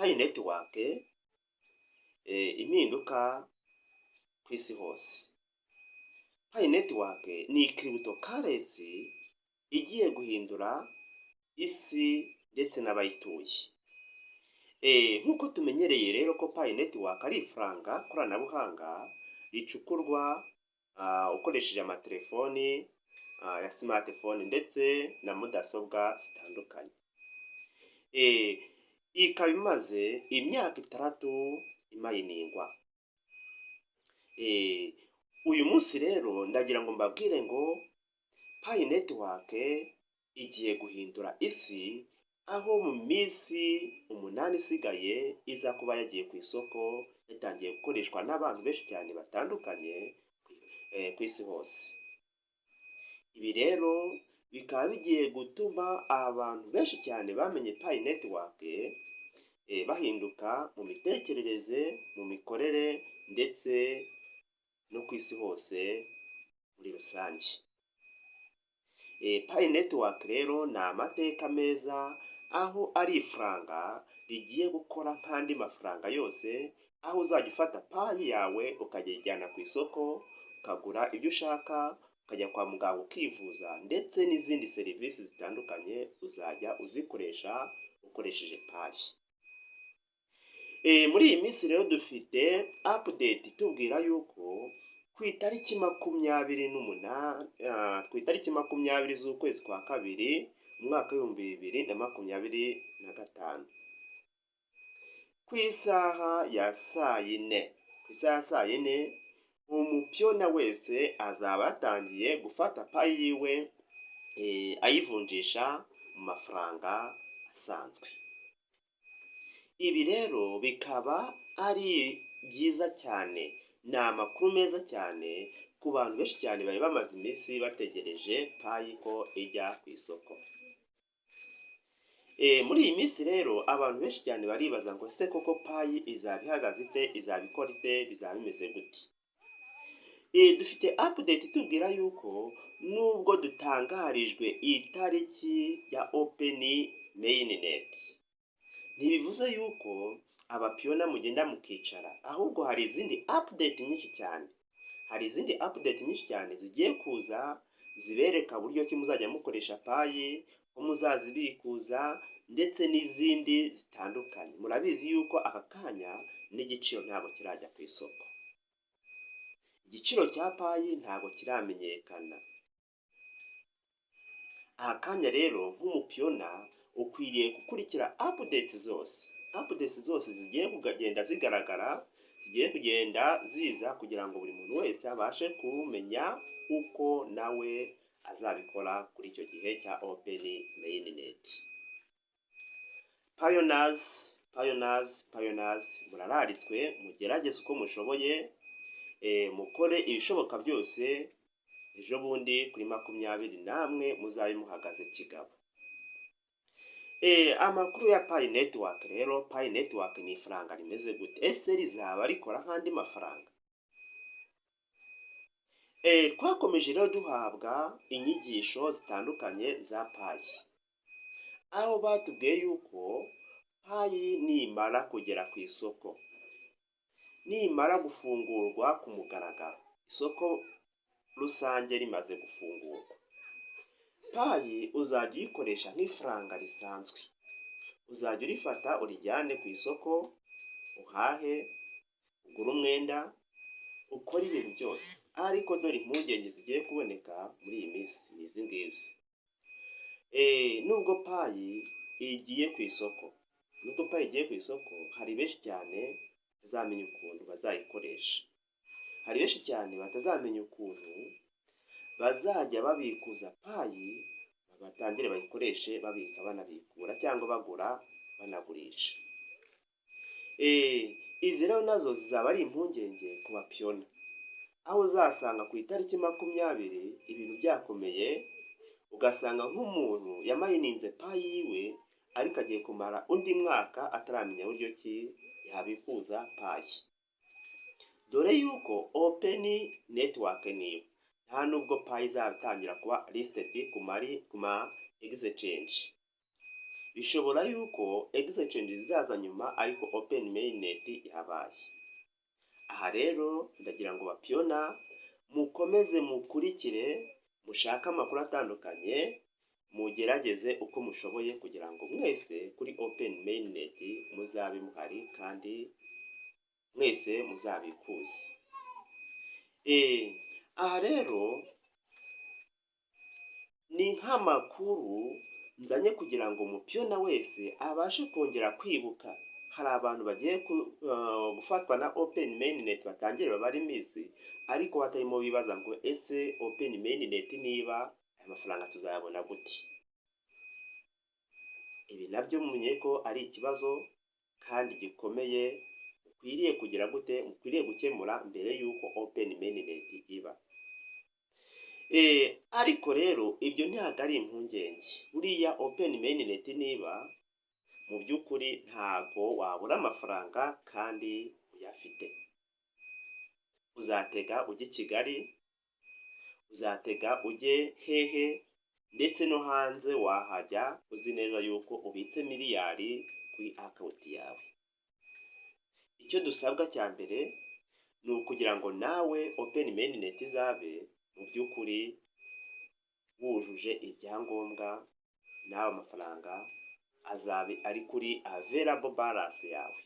Pi Network, impinduka ku isi hose. Pi Network ni cryptocurrency igiye guhindura isi ndetse n'abayituye. Nk'uko tumenyereye rero ko Pi Network ari ifaranga koranabuhanga ricukurwa ukoresheje amatelefoni ya smartphone ndetse na mudasobwa zitandukanye. Ikaba imaze imyaka 6 imayiningwa. Uyu munsi rero ndagira ngo mbabwire ngo Pi Network igiye guhindura isi, aho mu minsi 8 isigaye iza kuba yagiye ku isoko, yatangiye gukoreshwa n'abantu benshi cyane batandukanye ku isi hose. Ibi rero bikaba bigiye gutuma abantu benshi cyane bamenye Pi Network bahinduka mu mitekerereze, mu mikorere ndetse no ku isi hose muri rusange. Pi Network rero ni amateka meza, aho ari ifaranga rigiye gukora nk'andi mafaranga yose, aho uzajya ufata Pi yawe ukayijyana ku isoko, ukagura ibyo ushaka, ukajya kwa muganga ukivuza, ndetse n'izindi serivisi zitandukanye uzajya uzikoresha ukoresheje Pi. Muri iyi minsi rero dufite update itubwira yuko ku itariki 28, ku itariki 20 z'ukwezi kwa kabiri, umwaka w'2025, ku isaha ya saa yine, ku isaha ya saa yine, umupioneer wese azaba yatangiye gufata Pi yiwe ayivunjisha mu mafaranga asanzwe. Ibi rero bikaba ari byiza cyane, ni amakuru meza cyane ku bantu benshi cyane bari bamaze iminsi bategereje Pi ko ijya ku isoko. Muri iyi minsi rero abantu benshi cyane baribaza ngo: "Ese koko Pi izaba ihagaze ite? Izaba ikora ite? Bizaba bimeze gute?" Dufite update itubwira yuko nubwo dutangarijwe itariki ya open mainnet, ntibivuze yuko abapioneer mugenda mukicara, ahubwo hari izindi update nyinshi cyane, hari izindi update nyinshi cyane zigiye kuza zibereka buryo ki muzajya mukoresha Pi, ko muzazibikuza ndetse n'izindi zitandukanye. Murabizi yuko aka kanya n'igiciro ntabwo kirajya ku isoko, igiciro cya Pi ntabwo kiramenyekana. Aka kanya rero nk'umupioneer ukwiriye gukurikira update zose, update zose zigiye kugenda zigaragara, zigiye kugenda ziza, kugira ngo buri muntu wese abashe kumenya uko nawe azabikora kuri icyo gihe cya open mainnet. Pioneers, pioneers, pioneers, murararitswe, mugerageze uko mushoboye, mukore ibishoboka byose, ejo bundi kuri 20 namwe muzabe muhagaze kigabo. Amakuru ya Pi Network rero, Pi Network ni ifaranga rimeze gute? Ese rizaba rikora nk'andi mafaranga? Twakomeje rero duhabwa inyigisho zitandukanye za Pi, aho batubwiye yuko Pi nimara kugera ku isoko, nimara gufungurwa ku mugaragaro, isoko rusange rimaze gufungurwa, Pi uzajya uyikoresha nk'ifaranga risanzwe. Uzajya urifata urijyane ku isoko, uhahe, ugure umwenda, ukore ibintu byose. Ariko dore impungenge zigiye kuboneka muri iyi minsi ni izi ngizi: nubwo Pi igiye ku isoko, nubwo Pi igiye ku isoko, hari benshi cyane batazamenya ukuntu bazayikoresha, hari benshi cyane batazamenya ukuntu bazajya babikuza Pi, batangire bayikoreshe babika banabikura cyangwa bagura banagurisha. Izi rero nazo zizaba ari impungenge ku bapioneer, aho uzasanga ku itariki 20 ibintu byakomeye, ugasanga nk'umuntu yamayininze Pi yiwe, ariko agiye kumara undi mwaka ataramenya buryo ki yabikuza Pi, dore yuko open network niyo nta nubwo Pi izatangira kuba listed ku ma exchange. Bishobora yuko exchange zizaza nyuma, ariko open mainnet yabaye. Aha rero ndagira ngo ba pioneer mukomeze mukurikire, mushake amakuru atandukanye, mugerageze uko mushoboye kugira ngo mwese kuri open mainnet muzabe muhari kandi mwese muzabikuze. Aha rero ni nk'amakuru nzanye kugira ngo umu pioneer wese abashe kongera kwibuka. Hari abantu bagiye gufatwa na open mainnet, batangire babare iminsi, ariko batarimo bibaza ngo: "Ese open mainnet niba, aya mafaranga tuzayabona gute?" Ibi nabyo mumenye ko ari ikibazo kandi gikomeye mukwiriye kugira gute, mukwiriye gukemura mbere y'uko open mainnet iba. Ariko rero ibyo ntabwo ari impungenge. Buriya open mainnet niba, mu by'ukuri ntabwo wabura amafaranga kandi uyafite. Uzatega ujye i Kigali, uzatega ujye hehe, ndetse no hanze wahajya uzi neza yuko ubitse miliyari kuri account yawe. Icyo dusabwa cya mbere ni ukugira ngo nawe open mainnet izabe, mu by'ukuri wujuje ibyangombwa, nawe amafaranga azabe ari kuri available balance yawe.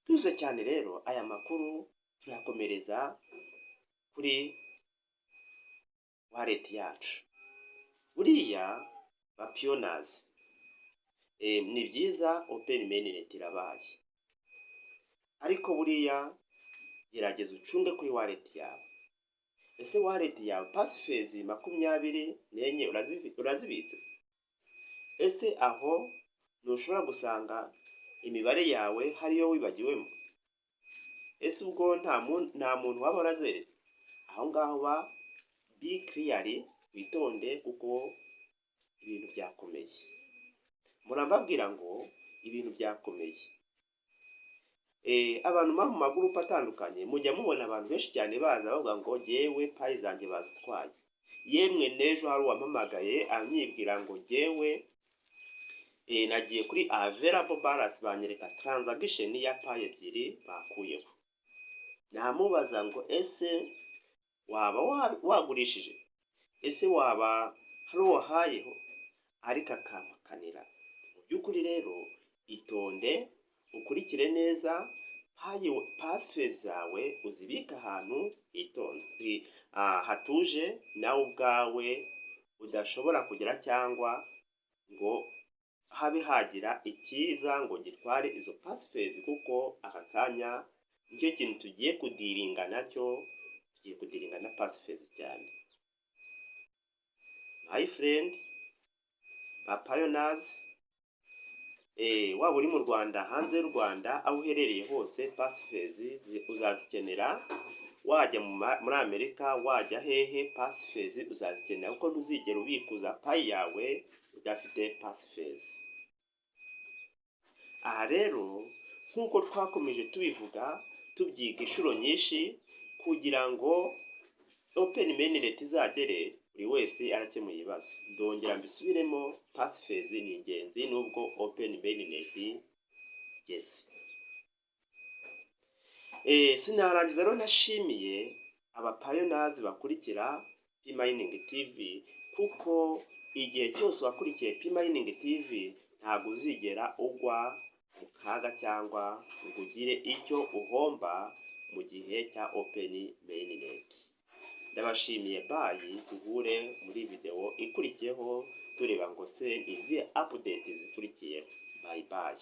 Twihuse cyane rero, aya makuru tuyakomereza kuri wallet yacu. Buriya ba pioneers, ni byiza, open mainnet irabaye, ariko buriya gerageza ucunge kuri wallet yawe. Ese wallet yawe passphrase 24 urazibitse? Ese aho ntushobora gusanga imibare yawe hariyo wibagiwemo? Ese ubwo nta muntu waba warazeretse aho ngaho? Ba be clear, witonde, kuko ibintu byakomeye. Murambabwira ngo ibintu byakomeye. Abantu mu magurupe atandukanye mujya mubona abantu benshi cyane baza bavuga ngo: "Jyewe Pi zanjye bazitwaye." Yemwe, n'ejo hari uwampamagaye anyibwira ngo: "Jyewe nagiye kuri available balance, banyereka transaction ya Pi ebyiri bakuyeho." Namubaza ngo: "Ese waba wagurishije? Ese waba hari uwahayeho?" Ariko akampakanira. Mu by'ukuri rero itonde, ukurikire neza, passphrase zawe uzibike ahantu hitonze, hatuje, nawe ubwawe udashobora kugera cyangwa ngo habe hagira ikiza ngo gitware izo passphrase, kuko aka kanya nicyo kintu tugiye kudealinga nacyo, tugiye kudealinga na passphrase cyane. My friend, ba pioneers, waba uri mu Rwanda, hanze y'u Rwanda, aho uherereye hose, passphrase uzazikenera. Wajya muri Amerika, wajya hehe, passphrase uzazikenera, kuko ntuzigera ubikuza Pi yawe udafite passphrase. Aha rero, nk'uko twakomeje tubivuga, tubyiga inshuro nyinshi, kugira ngo open mainnet izagere buri wese arakemuye ibibazo, ndongera mbisubiremo: passphrase ni ingenzi nubwo open mainnet igeze. Sinarangiza rero ntashimiye aba pioneers bakurikira Pi Mining TV, kuko igihe cyose wakurikiye Pi Mining TV ntabwo uzigera ugwa mu kaga cyangwa ngo ugire icyo uhomba mu gihe cya open mainnet. Ndabashimiye, bye. Duhure muri video ikurikiyeho, tureba ngo se ni izihe update zikurikiyeho. Bye bye.